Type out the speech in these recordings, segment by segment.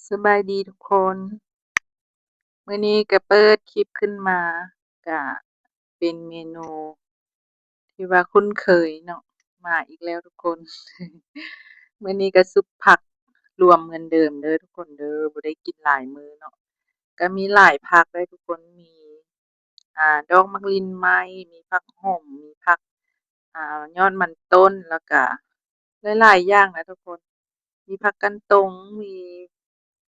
ສະບາຍດີທຸກຄົນ ມື້ນີ້ກະເປີດຄລິບຂຶ້ນມາ ກະເປັນເມນູທີ່ວ່າຄຸ້ນເຄີຍເນາະ ມາອີກແລ້ວທຸກຄົນ. ມື້ນີ້ກະຊຸບຜັກລວມເໝືອນເດີມເດີທຸກຄົນເດີ ບໍ່ໄດ້ກິນຫຼາຍມື້ເນາະ. ກະມີຫຼາຍຜັກເລີຍທຸກຄົນ ມີ ອ່າ ດອກໝາກລິນໄມ້ ມີຜັກຫົມ ມີຜັກ ອ່າ ຍອດມັນຕົ້ນ ແລ້ວກະຫຼາຍໆຢ່າງນະທຸກຄົນ ມີຜັກກັນຕົງ ມີ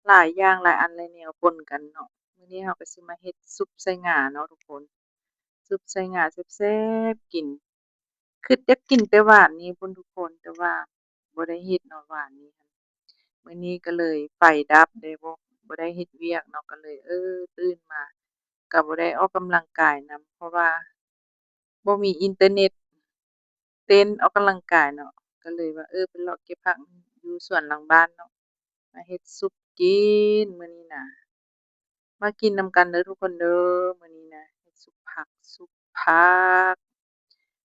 ຫຼາຍຢ່າງຫຼາຍອັນຫຼາຍແນວປົນກັນເນາະ. ມື້ນີ້ເຮົາກະຊິມາເຮັດຊຸບໃສ່ງາເນາະທຸກຄົນ ຊຸບໃສ່ງາແຊບໆກິນ. ຄຶດຢາກກິນແຕ່ວານນີ້ພຸ້ນທຸກຄົນ ແຕ່ວ່າບໍ່ໄດ້ເຮັດເນາະວານນີ້. ມື້ນີ້ກະເລີຍໄຟດັບເດ້ ບໍ່ ບໍ່ໄດ້ເຮັດວຽກເນາະ ກະເລີຍ ເອີ ຕື່ນມາກະບໍ່ໄດ້ອອກກຳລັງກາຍນຳ ເພາະວ່າບໍ່ມີອິນເຕີເນັດ ເຕັ້ນອອກກຳລັງກາຍເນາະ ກະເລີຍວ່າ ເອີ ໄປເລາະເກັບຜັກຢູ່ສວນຫຼັງບ້ານເນາະ ມາເຮັດຊຸບກິນມື້ນີ້ນະ. ມາກິນນຳກັນເດີທຸກຄົນເດີ ມື້ນີ້ນະ ເຮັດຊຸບຜັກ ຊຸບຜັກ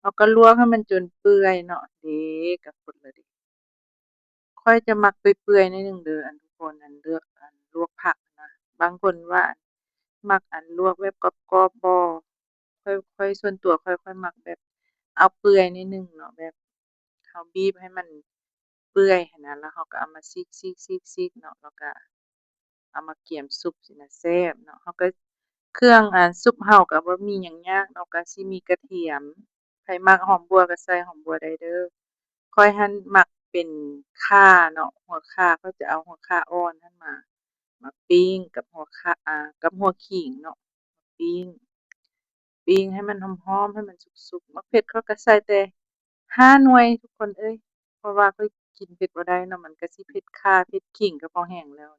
ເຮົາກະລວກໃຫ້ມັນຈົນເປື່ອຍເນາະ ເດ້ ກະຟົດລະເດ້. ຂ້ອຍຈະມັກເປື່ອຍໆໜ້ອຍໜຶ່ງເດີ ອັນທຸກຄົນ ອັນເລືອກ ອັນລວກຜັກນະ ບາງຄົນວ່າ ອັນ ມັກ ອັນລວກແບບກອບໆບໍ່ ຂ້ອຍ ຂ້ອຍ ສ່ວນຕົວຂ້ອຍ ຂ້ອຍມັກແບບເອົາເປື່ອຍໜ້ອຍໜຶ່ງເນາະ ແບບເຮົາບີບໃຫ້ມັນເປື່ອຍຫັ້ນນະ ແລ້ວເຮົາກະເອົາມາຊີກໆໆເນາະ ແລ້ວກະເອົາມາກຽມຊຸບຊີ້ນະ ແຊບເນາະ. ເຮົາກະ ເຄື່ອງ ອັນ ຊຸບເຮົາກະບໍ່ມີຫຍັງຍາກເນາະ ກະຊິມີກະທຽມ ໃຜມັກຫອມບົ່ວກະໃສ່ຫອມບົ່ວໄດ້ເດີ. ຂ້ອຍຫັ້ນມັກເປັນຂ່າເນາະ ຫົວຂ່າ ຂ້ອຍຈະເອົາຫົວຂ່າອ່ອນຫັ້ນມາ ມາປີ້ງກັບຫົວຂ່າ ອ່າ ກັບຫົວຂີງເນາະ ປີ້ງ ປີ້ງໃຫ້ມັນຫອມໆ ໃຫ້ມັນສຸກໆ. ໝາກເຜັດຂ້ອຍກະໃສ່ແຕ່ຫ້າໜ່ວຍທຸກຄົນເອີຍ ເພາະວ່າຂ້ອຍກິນເຜັດບໍ່ໄດ້ເນາະ ມັນກະຊິເຜັດຂ່າເຜັດຂີງກະພໍແຮງແລ້ວ.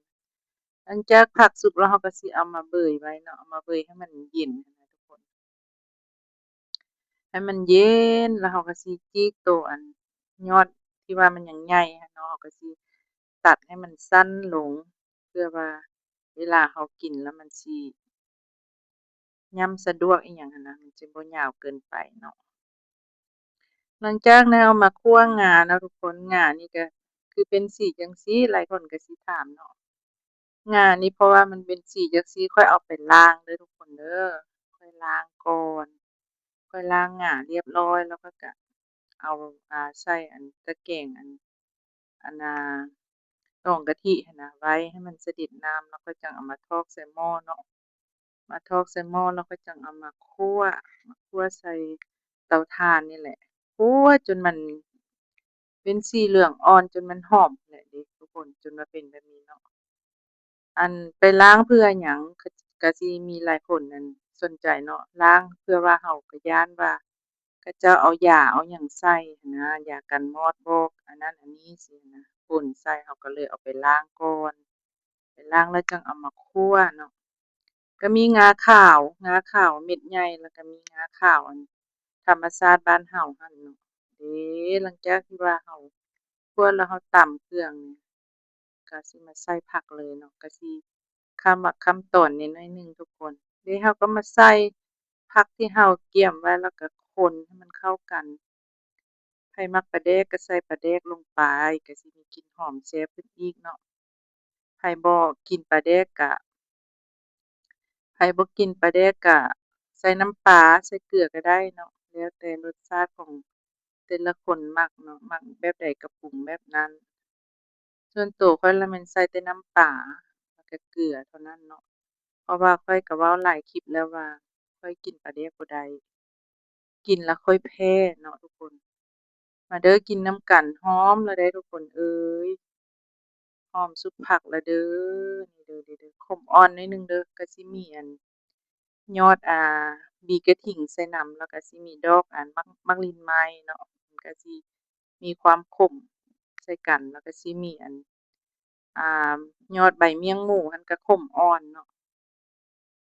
ຫຼັງຈາກຜັກສຸກແລ້ວ ເຮົາກະຊິເອົາມາເບີຍໄວ້ເນາະ ເອົາມາເບີຍໃຫ້ມັນເຢັນຫັ້ນນະທຸກຄົນ ໃຫ້ມັນເຢັນ ແລ້ວເຮົາກະຊິຈີກໂຕອັນຍອດທີ່ວ່າມັນຍັງໃຫຍ່ຫັ້ນເນາະ ເຮົາກະຊິຕັດໃຫ້ມັນສັ້ນລົງ ເພື່ອວ່າເວລາເຮົາກິນແລ້ວມັນຊິຫຍ້ຳສະດວກອີ່ຫຍັງຫັ້ນນະ ມັນຊິບໍ່ຍາວເກີນໄປເນາະ. ຫຼັງຈາກນັ້ນເອົາມາຂົ້ວງາເນາະທຸກຄົນ ງານີ້ກະຄືເປັນສີຈັ່ງຊີ້ ຫຼາຍຄົນກະຊິຖາມເນາະ ງານີ້ເພາະວ່າມັນເປັນສີຈັ່ງຊີ້ ຂ້ອຍເອົາໄປລ້າງເດີທຸກຄົນເດີ ຂ້ອຍລ້າງກ່ອນ ຂ້ອຍລ້າງງາຮຽບຮ້ອຍ ແລ້ວຂ້ອຍກະເອົາ ອ່າ ໃສ່ອັນຕະແກງ ອັນ ອັນນ່າ ດອງກະທິຫັ້ນນະ ໄວ້ໃຫ້ມັນສະເດັດນ້ຳ ແລ້ວຂ້ອຍຈັ່ງເອົາມາຖອກໃສ່ໝໍ້ເນາະ ມາຖອກໃສ່ໝໍ້ ແລ້ວຂ້ອຍຈັ່ງເອົາມາຂົ້ວ ມາຂົ້ວໃສ່ເຕົາຖ່ານນີ້ແຫຼະ ຂົ້ວຈົນມັນເປັນສີເຫຼືອງອ່ອນ ຈົນມັນຫອມແຫຼະເດ້ທຸກຄົນ ຈົນວ່າເປັນແບບນີ້ເນາະ. ອັນໄປລ້າງເພື່ອຫຍັງ ກະ ກະຊິມີຫຼາຍຄົນ ອັນ ສົນໃຈເນາະ ລ້າງເພື່ອວ່າເຮົາກະຢ້ານວ່າ ເຂົາເຈົ້າເອົາຢາເອົາຫຍັງໃສ່ຫັ້ນນະ ຢາກັນມອດບອກ ອັນນັ້ນອັນນີ້ຊີ້ນະ ປົນໃສ່ ເຮົາກະເລີຍເອົາໄປລ້າງກ່ອນ ໄປລ້າງແລ້ວຈັ່ງເອົາມາຂົ້ວເນາະ. ກະມີງາຂາວ ງາຂາວເມັດໃຫຍ່ ແລ້ວກະມີງາຂາວ ອັນ ທຳມະຊາດບ້ານເຮົາຫັ້ນເນາະ ເດ້. ຫຼັງຈາກທີ່ວ່າເຮົາຂົ້ວແລ້ວ ເຮົາຕຳເຄື່ອງ ກະຊິມາໃສ່ຜັກເລີຍເນາະ ກະຊິຂ້າມວັກຂ້າມຕອນແດ່ໜ້ອຍໜຶ່ງທຸກຄົນ. ເດ ເຮົາກະມາໃສ່ຜັກທີ່ເຮົາກຽມໄວ້ ແລ້ວກະຄົນໃຫ້ມັນເຂົ້າກັນ. ໃຜມັກປາແດກກະໃສ່ປາແດກລົງໄປ ກະຊິມີກິ່ນຫອມແຊບຂຶ້ນອີກເນາະ. ໃຜບໍ່ກິນປາແດກກະ ໃຜບໍ່ກິນປາແດກກະໃສ່ນ້ຳປາ ໃສ່ເກືອກະໄດ້ເນາະ ແລ້ວແຕ່ລົດຊາດຂອງແຕ່ລະຄົນມັກເນາະ ມັກແບບໃດກະປຸງແບບນັ້ນ. ສ່ວນໂຕຂ້ອຍລະແມ່ນໃສ່ແຕ່ນ້ຳປາ ແລ້ວກະເກືອເທົ່ານັ້ນເນາະ ເພາະວ່າຂ້ອຍກະເວົ້າຫຼາຍຄລິບແລ້ວວ່າ ຂ້ອຍກິນປາແດກບໍ່ໄດ້ ກິນລະຂ້ອຍແພ້ເນາະທຸກຄົນ. ມາເດີ ກິນນຳກັນ ຫອມລະເດ້ທຸກຄົນເອີຍ ຫອມຊຸບຜັກລະເດີ. ນີ້ເດີ ນີ້ເດີ ຂົມອ່ອນໜ້ອຍໜຶ່ງເດີ ກະຊິມີອັນຍອດ ອ່າ ບີກະທິງໃສ່ນຳ ແລ້ວກະຊິມີດອກອັນໝາກ ໝາກລິນໄມ້ເນາະ ມັນກະຊິມີຄວາມຂົມໃສ່ກັນ ແລ້ວກະຊິມີອັນ ອ່າ ຍອດໃບໝ້ຽງໝູຫັ້ນກະຂົມອ່ອນເນາະ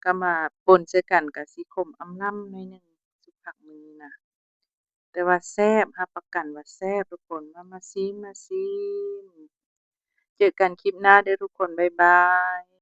ກະມາປົນໃສ່ກັນ ກະຊິຂົມອຳລຳໜ້ອຍໜຶ່ງ ຊຸບຜັກມື້ນີ້ນະ ແຕ່ວ່າແຊບ ຮັບປະກັນວ່າແຊບທຸກຄົນ. ມາ ມາຊີມ ມາຊີມ ເຈີກັນຄລິບໜ້າເດີທຸກຄົນ ບາຍບາຍ.